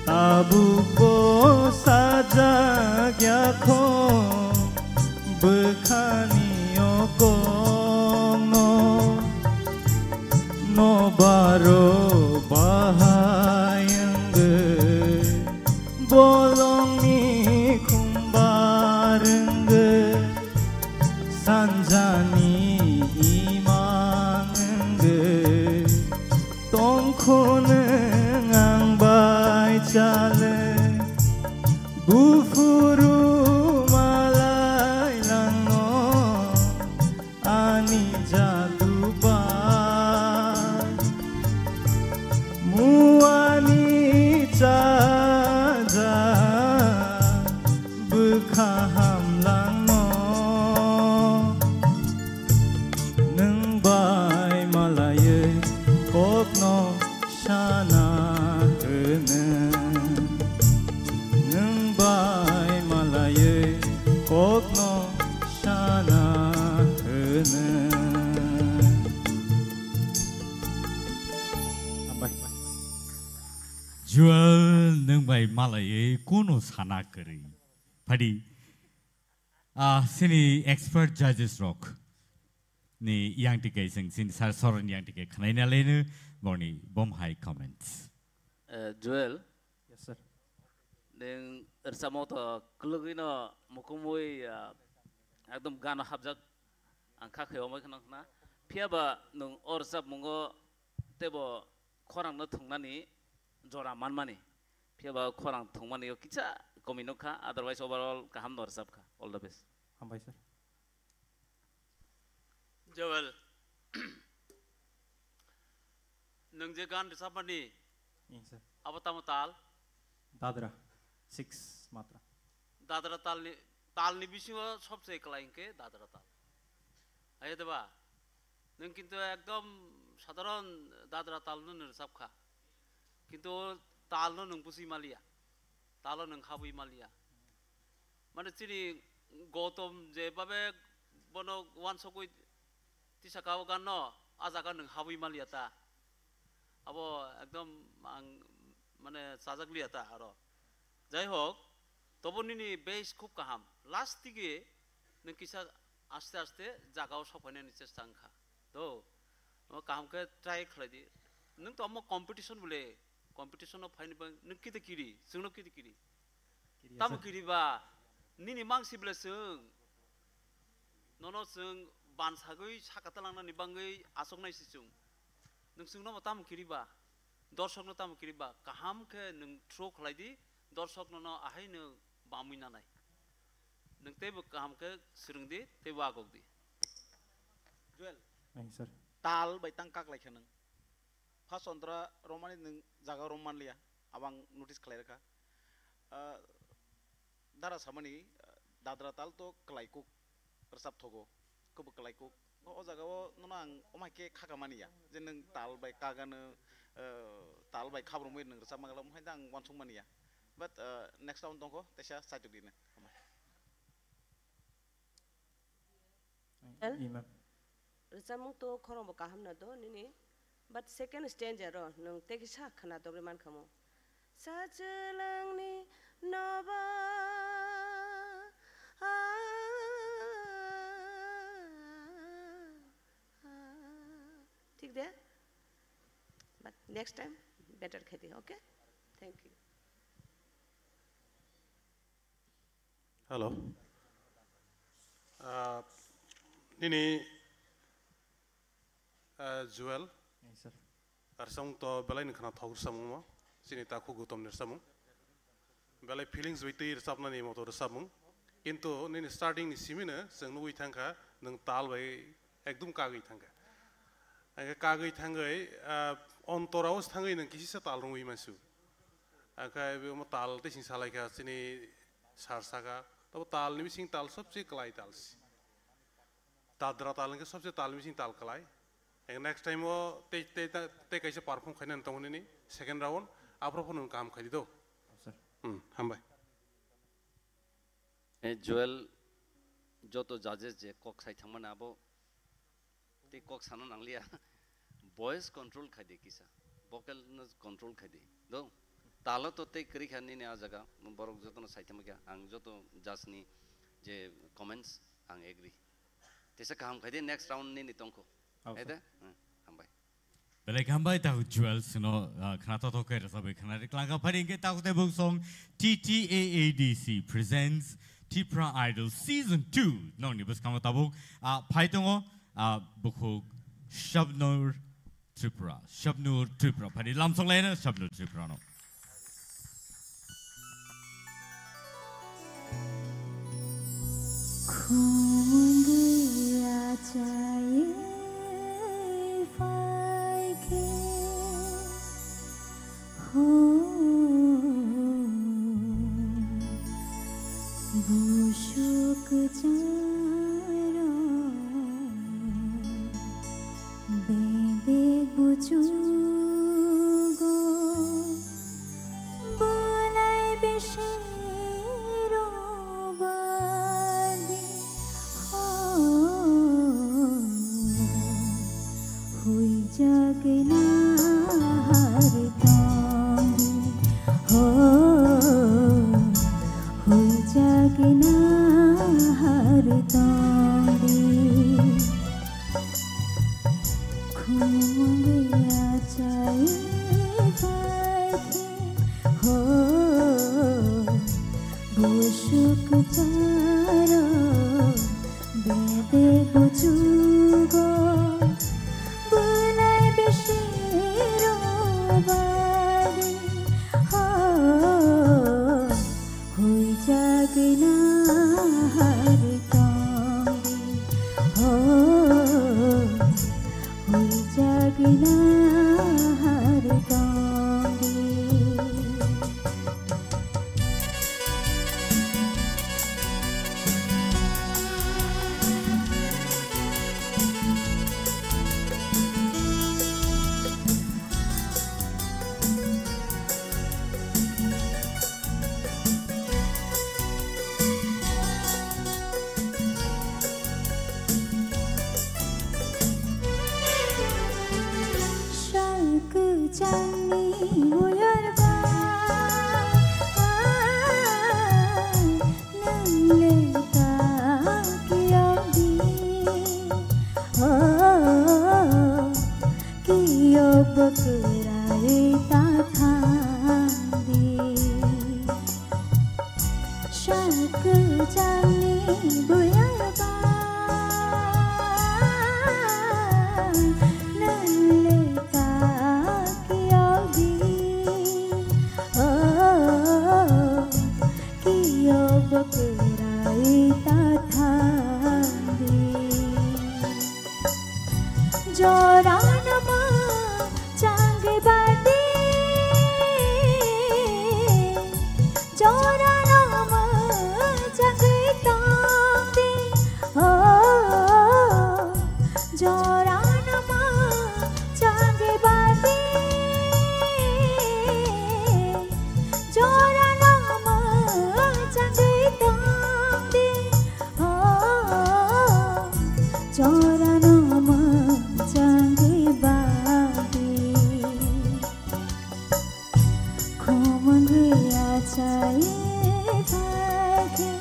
Tabukbo sajak yakho bwkhani okomo, nobaro bahai wngwi, bolongni khumbar wngwi, sanjani imang wngwi. Tongkho nwng ang bai chale, buphuru malai langno ani jadu bai. Muani chaja bwkha hamlangno. Nwng bai malaiwi kokno sana hwno. Nwng bai malaiwi kokno sana hwno. Hambai. Joel, nwng bai malaiwi kunu sana kwrwi. Phadi, ah, sini expert judges rok ni yang tike sing sini sar soron yang tike khnaina lenu borni bom hai comments. Eh, Joel. Yes, sir. Neng rwchapmo to kwlwgwino mukumui, ah, ekdom gano hapjak ang kha khe omoi khna khna. Phiya ba nwng o rwchapmungo teibo khorangno thwngnani jora manmani. Phiya ba khorang thwngmani o kisa komi nukha, otherwise overall kaham no rwchapkha. All the best. Hambai, sir. Joel, nwng je gan rwchapmani, Yes, sir. Abo tamo tal? Dadra, six matra. Dadra talni, talni bisingo sobse kwlai hwnkhe dadra tal. Ayo deba, nwng kintu ekdom sadharon dadra talno nwng rwchapkha. Kintu o talno nwng bujui maliya, talo nwng habwi maliya. Mane chini Gautam je babe bono wansogwi tisaka o ganno, a jaga nwng habwi maliya ta. Abo ekdom ang mane chajak liya ta aro. Jai hok, tobo nini base khub kaham. Last dige nwng kisa aste aste jaga o sokphainani chesta wngkha. Do, omo kaham khe try khlai di. Nwng to omo competition bole, competition o phaini bang nwng kiti kiri, chwngno kiti kiri. Kiri Tamo asa. Kiri ba, nini mangsi bole chwng. Nono chwng bansagwi saka talangnani bangwi achuknai si chwng. Nwng chwngno bo tamo kiri ba, dorsokno tamo kiri ba, kaham khe nwng throw khlai di, dorsok nono ahai no bamwi nanai. Nwng teibo kaham khe swrwng di, teibo agok di. Joel. Ai, sir. Tal bai tang kak lai khe nwng. First ontra romani nwng jaga rom manliya, abang notice khlai rwkha. Ah, dara samani, ah, dadra tal to kwlai kuk rwchap thogo, kwbw kwlai kuk. O, o jaga o nono ang omai khe khaka mani ya, je nwng tal bai kagano, ah, tal bai khabrumwi nwng rwchap mangala, omhai da ang uansuk mani ya. But, ah, next round tongkho, teisa saitok dino. Well, Imam. Rwchapmung to khorang bo kaham na do nini, but second stanza ro nwng tei kisa khwna dogri man kha mo. Sachwlangni noba, ah, ah, ah. Thik de? But next time better khe di, okay? Thank you. Hello. Ah, nini, ah, Joel. Yes, sir. Arsong to belai ni khana thok samung mo. chini takhuk Gautam ni rwchapmung. Belai feelings bai twi rwchapnani moto rwchapmung. Kintu nini starting ni simi no chwng nugwi thangkha, nwng tal bai ekdum kagwi thangkha. Hwnkhe kagwi thangwi, ah, ontorao thangwi nwng kisisa tal rwngwi mansu. Hwnkhe omo tal tei sing salaikha chini sar saka. Tabo tal ni bising tal sobse kwlai tal si. Dadra tal hwnkhe sobse tal bising tal kwlai. Eng next time o tei, tei, tei, tei kaisa perform khainani tongo nini second round. Aphuru phano kaham khaidi do. Sir. Hmm, hambai. Eh, Joel, joto judges je kok sai thangmani abo tei kok sana nangliya. Voice control khaidi kisa. Vocal no control khaidi. Do. Talo to tei kwrwi kha nini a jaga. Borok jotono sai thangma kha. Ang joto judge ni je comments ang agree. Tesa kaham khaidi next round nini tongkho. Oh, sir. Ede? Hmm, hambai. Belai hambai ta Joel sino, ah, khna to to khe rwchapwi khna ri klangkha phari hwnkhe ta kote buk song T T A A D C presents Tipra Idol Season two. Nokni bwskango tabuk, ah, phai tongo, ah, bukhuk Shabnur Tripura. Shabnur Tripura. Phari lamsok laina Shabnur Tripura no. Khumungwi achai phaikhe ho busuk charo bebek buchugo. Bolai besero badi ho, huijagna har tongdi ho, huijagna har tongdi. Khumungwi achai phaikhe ho, busuk charo bebek buchugo. Bolai besero badi ho, huijagna har tongdi ho, huijagna har tongdi. Sal kwchangni buyor ba, nwng le ta kiyokdi, oh, kiyok bo kwrai ta thangdi. Sal kwchangni buyor ba, nwng le ta kiyokdi, oh, kiyok bo kwrai ta thangdi. Jorano mwchangwi badi, jorano mwchangwi tongdi, oh, jorano mwchangwi badi. Jorano mwchangwi tongdi, oh, jorano mwchangwi badi. Khumungwi achai phaikhe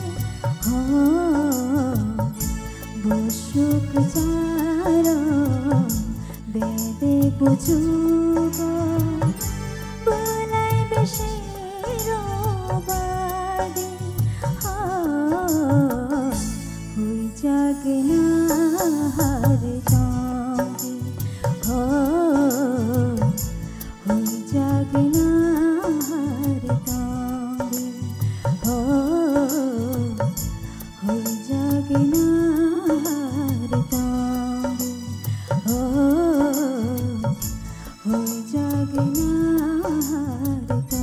ho, busuk charo bebek buchugo. Bolai besero badi ho, huijagna har tongdi ho, huijagna Har tongdi, ho, hoi jagna har tongdi, ho, hoi jagna har tongdi.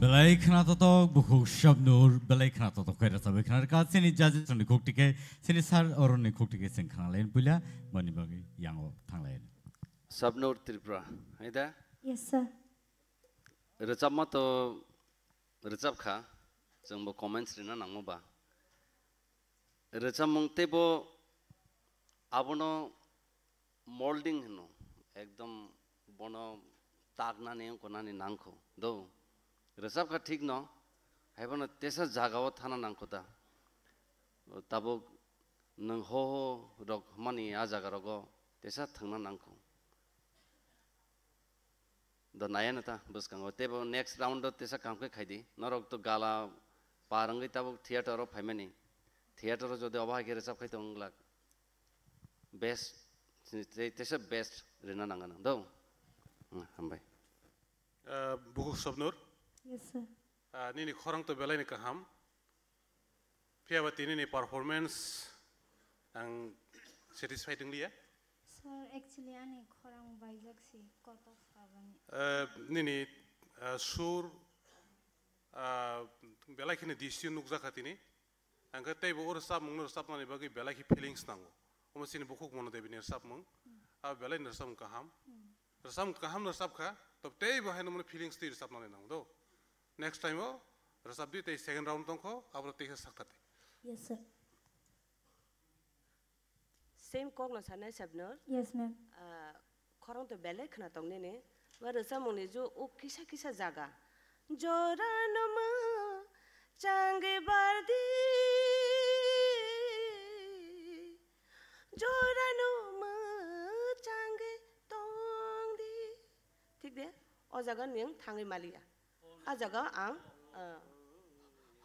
Belai khna totok bukhuk Shabnur, belai khna totok khaira sabai khna rwkha, chini judges ni khuk tike, chini sir Arun ni khuk tike chwng khna lain puila, bani bagwi yango thang lain. Shabnur Tripura, hai da? Yes, sir. Rwchapma to rwchap kha, chwng bo comments rina nangma ba. Rwchapmung teibo abono molding hino, ekdom bono taknani wngkha nani nangkho. Do, rwchap kha thik no, haibono tesa jaga o thana nangkho ta. Tabuk nwng ho ho rok mani a jaga rogo tesa thangna nangkho. Do naya na ta bwskango. Teibo next round o tesa kaham khe khaidi. Norok to gala par wngwi tabuk theater o phaimani. Theater o jodi obo hai khe rwchap khai tong glak. Best, tei tesa best rina nangano. Do? Hmm, hambai. Ah, Bukhuk Shabnur. Yes, sir. Ah, nini khorang to belai ni kaham. Phiya ba tini ni performance ang satisfied wng liya. Sir, actually ani khorang baijak si kotor sabani. Eh, nini, eh, sur, ah, belai khini distance nukjakha tini. Ang khe teibo o rwchapmung no rwchapnani bagwi belai khe feelings nango. Omo chini bukhuk Mono Devi ni rwchapmung. Hmm. Abo belai ni rwchapmung kaham. Hmm. Rwchapmung kaham no rwchapkha, to teibo haino mano feelings twi rwchapnani nango do. Next time o rwchapdi tei second round tongkho, aboro teisa sakthar di. Yes, sir. Same kok no sanai Shabnur. Yes, ma'am. Ah, khorang to belai khna tong nini. Ba rwchapmung ni ju o kisa kisa jaga. Jora no mwchangwi bardi. Jora no mwchangwi tongdi. Thik de? O jaga ning thangwi maliya. A jaga ang, ah,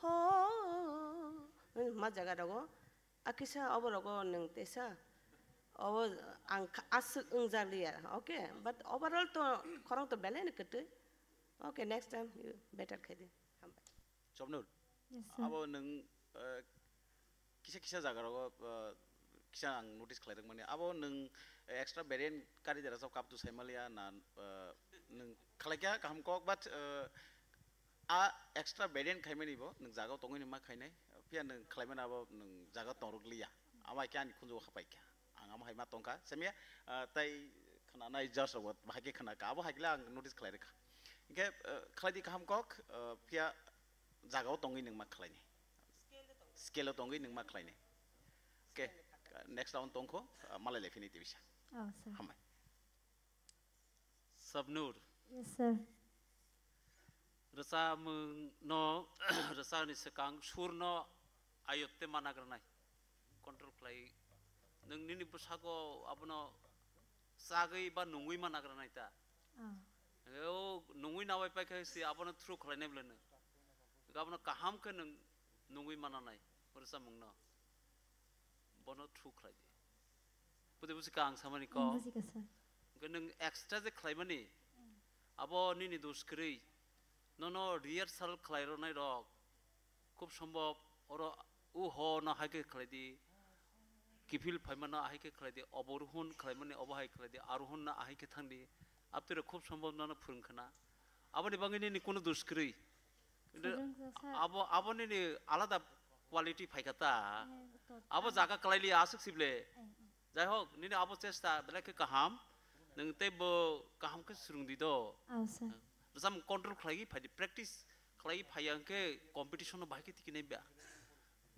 ho, ma jaga rogo. A kisa obo rogo nwng tesa. Obo ang kha-, aswk wngjakliya, okay? But overall to khorang to belai ni kwtwi. Okay, next time you better khaidi. Hambai. Chopnur, yes, sir. Abo nwng, eh, kisa kisa jaga rogo, eh, kisa ang notice khlai rwkmani. Abo nwng extra variant kari dera sab kaptu saimaliya na, eh, nwng khlai kha kaham kok, but, eh, a extra variant khaimani bo nwng jaga tongwi nima khainai. Phiya nwng khlaimani abo nwng jaga tongrok liya. Ama khe ani khunjugo hapai kha. Ang amo hai ma tongkha. Semiya, ah, tai khwnanai judge rok bo bahai khe khna kha. Abo hai khe ang notice khlai rwkha. Hinkhe, ah, khlai di kaham kok, ah, phiya jaga o tongwi nwng ma khlaini. Scale o tongwi nwng ma khlaini. Okay, next round tongkho, ah, malai lai phini tibisa. Oh, sir. Hambai. Sabnur. Yes, sir. Rwchapmung no, rwchapni swkang sur no ayotte ma nagranai. Control khlai. Nwng nini bwsago abono chagwi ba nungwi ma nagranai ta. Ah. O nungwi nabai paikha si abono through khlainai bwleno. Abono kaham khe nwng nungwi ma nanai rwchapmung no. Bono through khlai di. Budi bujikha ang samani ko. Ang bujikha, sir. Hwnkhe nwng extra je khlaimani, abo nini dos kwrwi. Nono rehearsal khlai rwnai rok, khub sombhob oro u ho no hai khe khlai di, kiphil phaima no hai khe khlai di, obo ruhon khlaimani obo hai khlai di, aruhon no hai khe thang di. Aptwi rok khub sombhob nono phwrwng khna. Aboni bagwi nini kunu dos kwrwi. Kintu abo, abo nini alada quality phaikha ta. Abo jaga kwlaili aswk sible. Jai hok, nini abo chesta belai khe kaham. Nwng tei bo kaham khe swrwng di do. Rwchapmung control khlaiwi phai di, practice khlaiwi phaiya hwnkhe competition no bahai khe tikinai ba.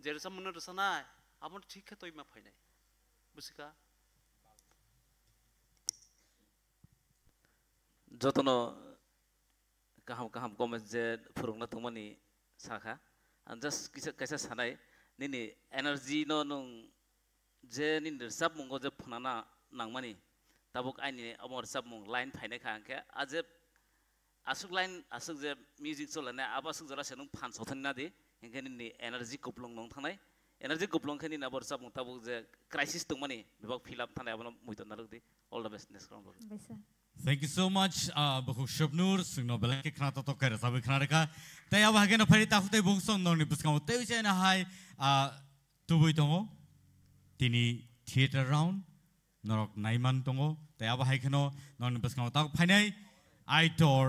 Je rwchapmung no rwchanai, abo thik khe toima phainai. Busikha? Jotono kaham kaham comments je phwrwngna tongmani sakha. Ang just kisa, kaisa sanai, nini energy no nwng je nini rwchapmungo je phwnana nangmani, tabuk aini omo rwchapmung line phainai kha, hwnkhe a je aswk line, aswk je music cholainai, abo aswk jora se nwng phan sothani nadi, hwnkhe nini energy kuplung nung thangnai, energy kuplung khe nini abo rwchapmung tabuk je crisis tongmani bebak fill up thanai abono muitor narwk di. All the best next round. Baisa. Thank you so much, uh, Bukhuk Shobnur, sungno belai khe khna to to kere sabai khna reka. Tei abo hageno phari takhuk tei bungsong norni bwskango tei uchaina hai, uh, tubui tongo. Tini theater round norok naiman tongo. Tei abo hai kheno norni bwskango tak phainai Aitor